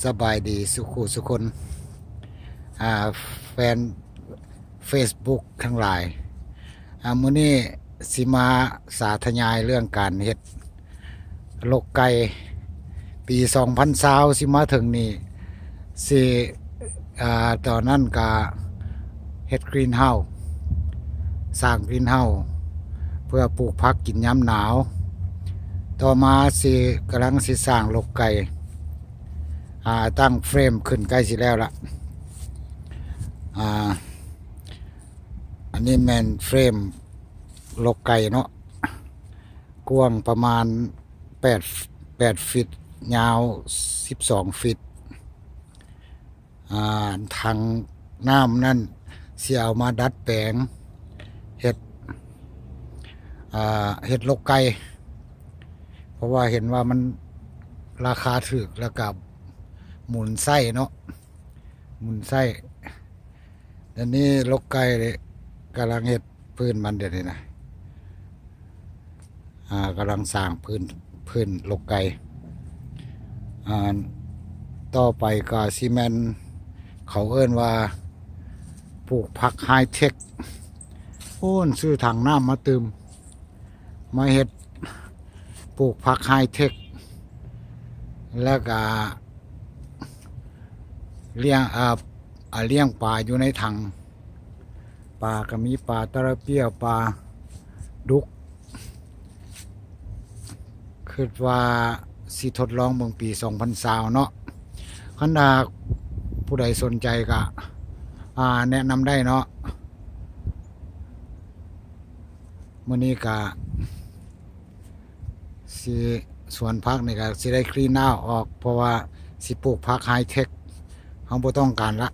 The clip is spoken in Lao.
ສະບາຍດີສູ່ຄູ່ສູ່ຄົນ ອ່າ ແຟນເຟສບຸກທັງຫຼາຍ. ອ່າ ມື້ນີ້ຊິມາສາທະຍາຍເລື່ອງການເຮັດລົກໄກ່ ປີສອງພັນຊາວຊິມາເຖິງນີ້ ຊິ ອ່າ ຕອນນັ້ນກະເຮັດກຣີນເຮົາ ສ້າງກຣີນເຮົາເພື່ອປູກຜັກກິນຍາມໜາວ. ຕໍ່ມາຊິ ກຳລັງຊິສ້າງລົກໄກ່ ອ່າ ຕັ້ງເຟຣມຂຶ້ນໃກ້ຊິແລ້ວລະ. ອ່າ ອັນນີ້ແມ່ນເຟຣມລົກໄກ່ເນາະ ກວ້າງປະມານແປດ ແປດຟີດ ຍາວສິບສອງຟີດ. ອ່າ ຖັງນ້ຳນັ້ນຊິເອົາມາດັດແປງເຮັດ ອ່າ ເຮັດລົກໄກ່ ເພາະວ່າເຫັນວ່າມັນລາຄາຖືກ ແລ້ວກະໝູນໄສ້ເນາະ ໝູນໄສ້. ດຽວນີ້ລົກໄກ່ກຳລັງເຮັດພື້ນມັນ ດຽວນີ້ນະ ອ່າ ກຳລັງສ້າງພື້ນ ພື້ນລົກໄກ່. ອ່າ ຕໍ່ໄປກໍຊິແມ່ນ ເຂົາເອີ້ນວ່າປູກຜັກໄຮເທັກ. ໂອ້ ຊື້ຖັງນ້ຳມາຕື່ມ ມາເຮັດປູກຜັກໄຮເທັກ ແລ້ວກະລ້ຽງ ເອີ ອ່າ ລ້ຽງປາຢູ່ໃນຖັງ. ປາກໍມີປາຕະລາເປຍ ປາດຸກ. ຄິດວ່າຊິທົດລອງເບິ່ງປີສອງພັນຊາວເນາະ. ຄັນຖ້າຜູ້ໃດສົນໃຈກໍ ອ່າ ແນະນຳໄດ້ເນາະ. ມື້ນີ້ກະຊິ ສວນຜັກນີ້ກະຊິໄດ້ກຣີນເອົາອອກ ເພາະວ່າຊິປູກຜັກໄຮເທັກ ເຮົາບໍ່ຕ້ອງການລະ.